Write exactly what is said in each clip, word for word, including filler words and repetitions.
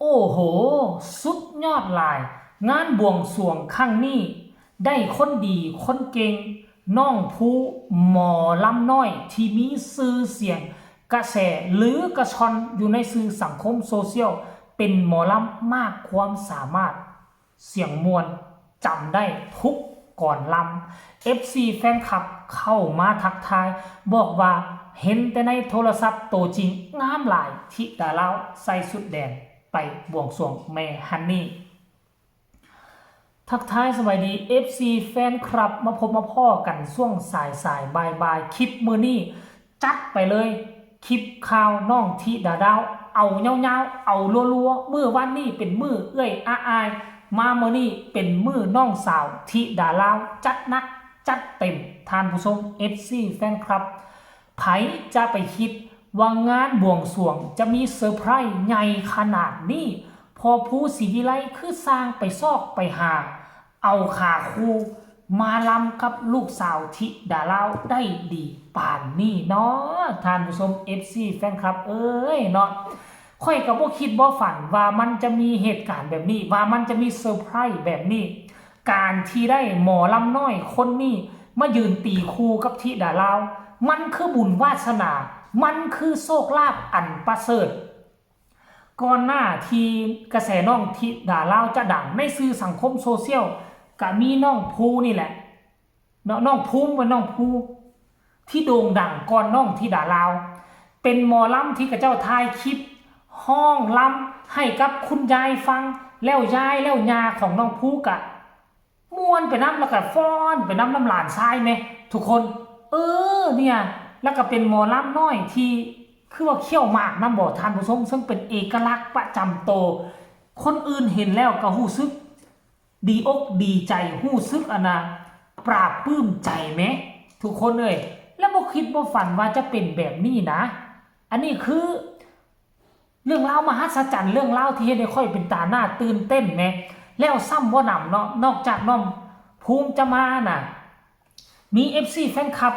โอ้โห สุดยอดหลาย งานบวงสรวงครั้งนี้ ได้คนดีคนเก่ง น้องภู หมอลำน้อยที่มีชื่อเสียง กระแสลือกระชอนอยู่ในสื่อสังคมโซเชียล เป็นหมอลำมากความสามารถ เสียงม่วน จำได้ทุกกลอนลำ เอฟซี แฟนคลับเข้ามาทักทาย บอกว่าเห็นแต่ในโทรศัพท์ ตัวจริงงามหลาย ธิดาลาวใส่ชุดแดงไปบวงสรวงแม่ฮันนี่ ทักทายสบายดี เอฟซี แฟนคลับ มาพบมาพ้อกันช่วงสายสายบ่ายบ่ายๆ คลิปมื้อนี้ จัดไปเลย คลิปข่าวน้องธิดาลาว เอายาวๆ เอารัวๆ มื้อวานนี้เป็นมื้อเอื้อยอาอาย มามื้อนี้เป็นมื้อน้องสาวธิดาลาว จัดหนักจัดเต็ม ท่านผู้ชม เอฟซี แฟนคลับ ไผจะไปคิดว่างานบวงสรวงจะมีเซอร์ไพรส์ใหญ่ขนาดนี้ พอภู ศรีวิไลคือสร้างไปซอกไปหา เอาขาคู่มาลำกับลูกสาวธิดาลาวได้ดีปานนี้เนาะ ท่านผู้ชม เอฟซี แฟนคลับ เอ้ยเนาะ ข้อยก็บ่คิดบ่ฝันว่ามันจะมีเหตุการณ์แบบนี้ ว่ามันจะมีเซอร์ไพรส์แบบนี้ การที่ได้หมอลำน้อยคนนี้มายืนตีคู่กับธิดาลาว มันคือบุญวาสนา มันคือโชคลาภอันประเสริฐ ก่อนหน้าที่กระแสน้องธิดาลาวจะดังในสื่อสังคมโซเชียล ก็มีน้องภูนี่แหละ เนาะ น้องภู เป็นน้องภู ที่โด่งดังก่อนน้องธิดาลาว เป็นหมอลำที่เขาเจ้าถ่ายคลิปฮ้องลำให้กับคุณยายฟัง แล้วยายแล้วย่าของน้องภูกะม่วนไปนำ แล้วก็ฟ้อนไปนำ นำหลานชายแหมทุกคน เออเนี่ย แล้วก็เป็นหมอลำน้อยที่คือว่าเขี้ยวหมากนำบ่ ท่านผู้ชม ซึ่งเป็นเอกลักษณ์ประจำตัว คนอื่นเห็นแล้วก็รู้สึก ดีอกดีใจ รู้สึกอันน่ะปลาบปลื้มใจแหมทุกคนเอ้ย แล้วบ่คิดบ่ฝันว่าจะเป็นแบบนี้นะ อันนี้คือ เรื่องราวมหัศจรรย์ เรื่องราวที่เฮ็ดให้ข้อยเป็นตาหน้าตื่นเต้นแหม แล้วซ้ำบ่หนำเนาะ นอกจากน้องภูมิจะมาน่ะ มี เอฟซี แฟนคลับ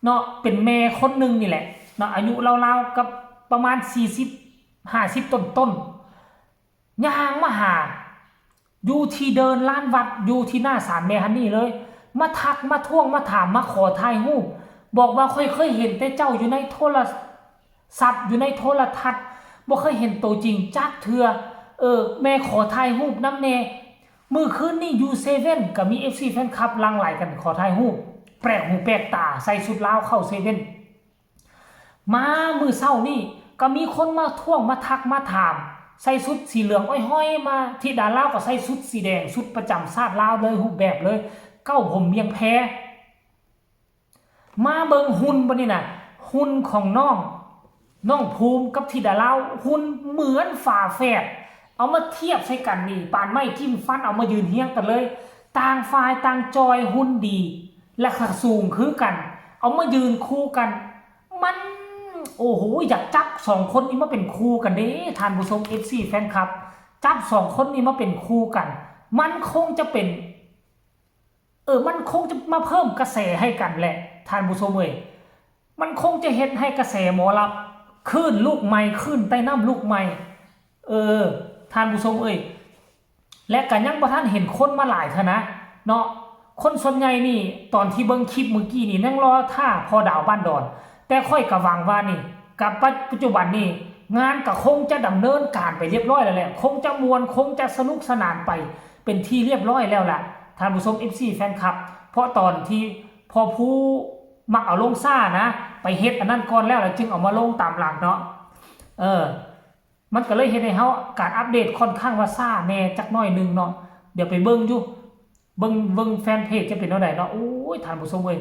เนาะ เป็นแม่คนหนึ่งนี่แหละเนาะ อายุราวๆกับประมาณสี่สิบ ห้าสิบต้นๆ ย่างมาหา อยู่ที่เดินลานวัด อยู่ที่หน้าศาลแม่ฮันนี่เลย มาทักมาทวงมาถามมาขอถ่ายรูป บอกว่าข้อยเคยเห็นแต่เจ้าอยู่ในโทรศัพท์ อยู่ในโทรทัศน์ บ่เคยเห็นตัวจริงจักเทื่อ เออ แม่ขอถ่ายรูปนำแน่ มื้อคืนนี้อยู่เซเว่นก็มี เอฟซี แฟนคลับหลั่งไหลกันขอถ่ายรูป แปลกหูแปลกตา ใส่ชุดลาวเข้าเซเว่น มามื้อเช้านี่ก็มีคนมาทวงมาทักมาถาม ใส่ชุดสีเหลืองอ้อยๆมา ธิดาลาวก็ใส่ชุดสีแดง ชุดประจำชาติลาวเลย รูปแบบเลย เก๊าผมเวียงแพ มาเบิ่งหุ่นบัดนี้น่ะ หุ่นของน้อง น้องภูมิกับธิดาลาว หุ่นเหมือนฝาแฝด เอามาเทียบใส่กันนี่ ปานไม้จิ้มฟัน เอามายืนเฮียงกันเลย ต่างฝ่ายต่างจอย หุ่นดี และก็สูงคือกัน เอามายืนคู่กัน มัน โอ้โห อยากจับสองคนนี้มาเป็นคู่กันเด้ ท่านผู้ชม เอฟซี แฟนคลับ จับสองคนนี้มาเป็นคู่กัน มันคงจะเป็น เออ มันคงจะมาเพิ่มกระแสให้กันแหละ ท่านผู้ชมเอ้ย มันคงจะเฮ็ดให้กระแสหมอลำคลื่นลูกใหม่ คลื่นใต้น้ำลูกใหม่ เออ ท่านผู้ชมเอ้ย และก็ยังบ่ทันเห็นคนมาหลายเทื่อนะ เนาะ คนส่วนใหญ่นี่ ตอนที่เบิ่งคลิปเมื่อกี้นี่ ยังรอท่าพ่อดาวบ้านดอน แต่ข้อยก็หวังว่านี่ กับปัจจุบันนี่ งานก็คงจะดำเนินการไปเรียบร้อยแล้วแหละ คงจะม่วน คงจะสนุกสนานไปเป็นที่เรียบร้อยแล้วล่ะ ท่านผู้ชม เอฟซี แฟนคลับ เพราะตอนที่พ่อภูมักเอาลงซ่านะ ไปเฮ็ดอันนั้นก่อนแล้ว แล้วจึงเอามาลงตามหลังเนาะ เออ มันก็เลยเฮ็ดให้เฮาการอัปเดตค่อนข้างว่าซ่าแหน่จักหน่อยหนึ่งเนาะ เดี๋ยวไปเบิ่งอยู่ เบิ่ง เบิ่งแฟนเพจจะเป็นแนวใดเนาะ โอ้ย ท่านผู้ชมเอ้ย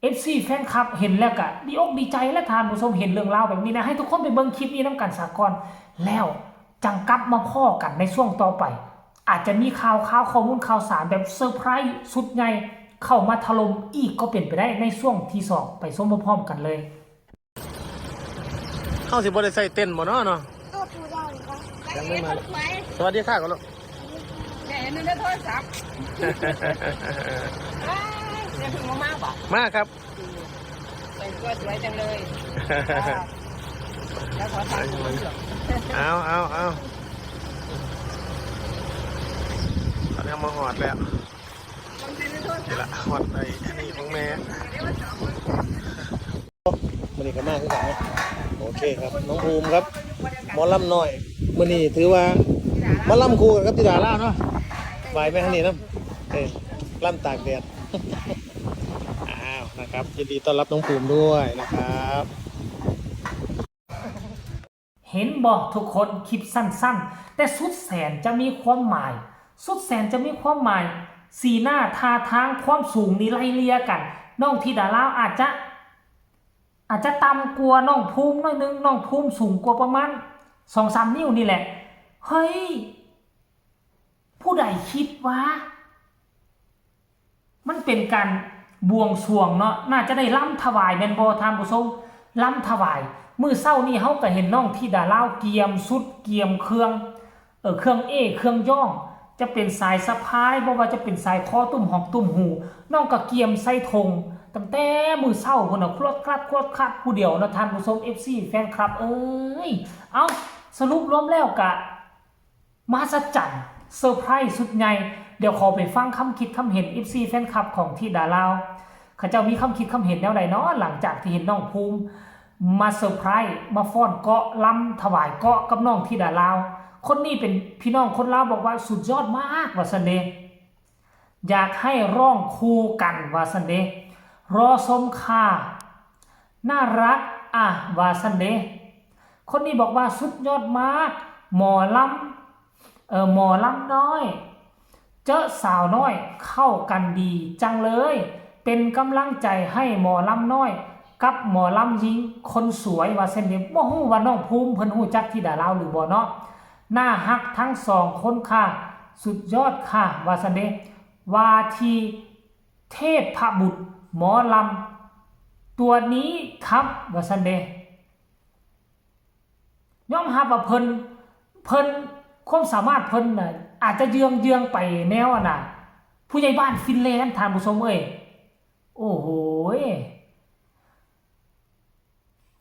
เอฟซี แฟนคลับเห็นแล้วก็ดีอกดีใจ และท่านผู้ชมเห็นเรื่องราวแบบนี้นะ ให้ทุกคนไปเบิ่งคลิปนี้นำกันซะก่อน แล้วจั่งกลับมาพ้อกันในช่วงต่อไป อาจจะมีข่าว ข่าวข้อมูลข่าวสารแบบเซอร์ไพรส์ชุดใหญ่เข้ามาถล่มอีกก็เป็นไปได้ในช่วงที่สอง ไปชมพร้อมๆกันเลย เฮาสิบ่ได้ใส่เต็นท์บ่เนาะเนาะ ก็ปูได้ครับ ยังไม่มา สวย สวัสดีค่ะก่อนลูก แม่เห็นในโทรศัพท์ อ้าย แม่เพิ่งมามาบ่ มาครับ แต่งตัวสวยจังเลย เอาเอาเอาตอนนี้มาฮอดแล้ว นี่ละฮอดไอ้อันนี้ของแม่ มื้อนี้ก็มาคือกันเนาะ โอเคครับ น้องภูมิครับ หมอลำน้อย มื้อนี้ถือว่ามาลำคู่กันกับธิดาลาวเนาะ ไหวไหมครับนี่เนาะ เออ ลำตากแดด อ้าว นะครับ ยินดีต้อนรับน้องภูมิด้วยนะครับ เห็นบ่ทุกคน คลิปสั้นๆ แต่สุดแสนจะมีความหมาย สุดแสนจะมีความหมาย สีหน้าท่าทางความสูงนี่ไล่เลี่ยกัน น้องธิดาลาวอาจจะ อาจจะต่ำกว่าน้องภูมิหน่อยนึง น้องภูมิสูงกว่าประมาณสองสามนิ้วนี่แหละ เฮ้ย ผู้ใดคิดว่า มันเป็นการบวงสรวงเนาะ น่าจะได้ลำถวายแม่นบ่ท่านผู้ชม ลำถวาย มื้อเช้านี่เฮาก็เห็นน้องธิดาลาวเกียมชุดเกียมเครื่อง เออ เครื่องเอ เครื่องย้อง จะเป็นสายสะพาย บ่ว่าจะเป็นสายคอตุ้มหอกตุ้มหู น้องก็เกียมใส่ธง ตั้งแต่มื้อเช้าพุ้นน่ะ ครวดครัดครวดครัดผู้เดียวเนาะท่านผู้ชม เอฟซี แฟนคลับเอ้ย เอ้า สรุปรวมแล้วกะ มหัศจรรย์เซอร์ไพรส์สุดใหญ่ เดี๋ยวขอไปฟังคำคิดคำเห็น เอฟซี แฟนคลับของธิดาลาว เขาเจ้ามีคำคิดคำเห็นแนวใดเนาะ หลังจากที่เห็นน้องภูมิมาเซอร์ไพรส์มาฟ้อนเกาะลำถวายเกาะกับน้องธิดาลาว คนนี้เป็นพี่น้องคนลาวบอกว่าสุดยอดมากว่าซั่นเด้ อยากให้ร้องคู่กันว่าซั่นเด้ รอชมค่ะ น่ารักอ่ะว่าซั่นเด้ คนนี้บอกว่าสุดยอดมาก หมอลำ เออ หมอลำน้อย เจอสาวน้อยเข้ากันดีจังเลย เป็นกำลังใจให้หมอลำน้อย กับหมอลำหญิงคนสวยว่าซั่นเด้ บ่ฮู้ว่าน้องภูมิเพิ่นฮู้จักธิดาลาวหรือบ่เนาะ น่าฮักทั้งสองคนค่ะ สุดยอดค่ะว่าซั่นเด้ ว่าที่เทพบุตรหมอลำตัวนี้ครับว่าซั่นเด้ ยอมรับว่าเพิ่น เพิ่น ความสามารถเพิ่นน่ะ อาจจะเยืองเยืองไปแนวอันน่ะ ผู้ใหญ่บ้านฟินแลนด์ท่านผู้ชมเอ้ย โอ้โหย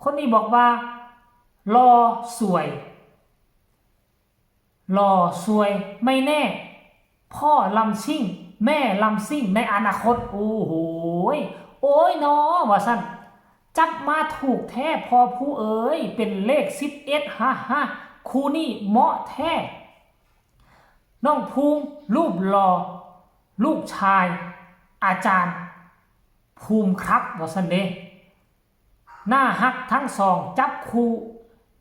คนนี้บอกว่า หล่อสวย หล่อสวย ไม่แน่ พ่อลำซิ่ง แม่ลำซิ่งในอนาคต โอ้โหย โอ้ยนอว่าซั่น จับมาถูกแท้พ่อผู้เอ๋ย เป็นเลขสิบเอ็ด ฮ่าฮ่า คู่นี้เหมาะแท้ น้องภูมิ รูปหล่อ ลูกชาย อาจารย์ ภูมิครับ ว่าซั่นเด้ น่าฮักทั้งสอง จับคู่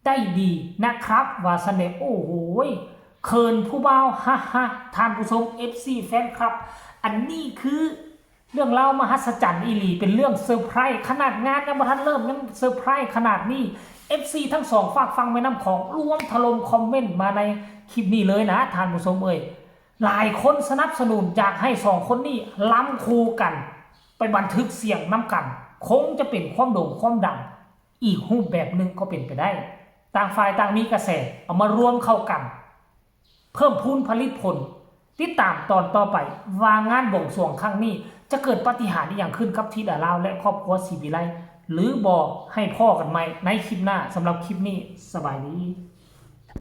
ได้ดีนะครับ ว่าซั่นเด้ โอ้โหย เขินผู้บ่าว ฮ่าฮ่า ท่านผู้ชม เอฟซี แฟนคลับ อันนี้คือเรื่องราวมหัศจรรย์อีหลี เป็นเรื่องเซอร์ไพรส์ ขนาดงานยังบ่ทันเริ่มยังเซอร์ไพรส์ขนาดนี้ เอฟซี ทั้งสองฝากฝั่งแม่น้ำของรวมถล่มคอมเมนต์มาในคลิปนี้เลยนะ ท่านผู้ชมเอ้ย หลายคนสนับสนุนอยากให้สองคนนี้ลำคู่กัน ไปบันทึกเสียงนำกัน คงจะเป็นความโด่งความดัง อีกรูปแบบหนึ่งก็เป็นไปได้ ต่างฝ่ายต่างมีกระแส เอามารวมเข้ากัน เพิ่มพูนผลิตผล ติดตามตอนต่อไป ว่างานบวงสรวงครั้งนี้ จะเกิดปาฏิหาริย์อหย่างขึ้นกับธิดาลาวและครอบครัวศรีวิไล หรือบ่ ให้พ้อกันใหม่ในคลิปหน้า สำหรับคลิปนี้ สบายดี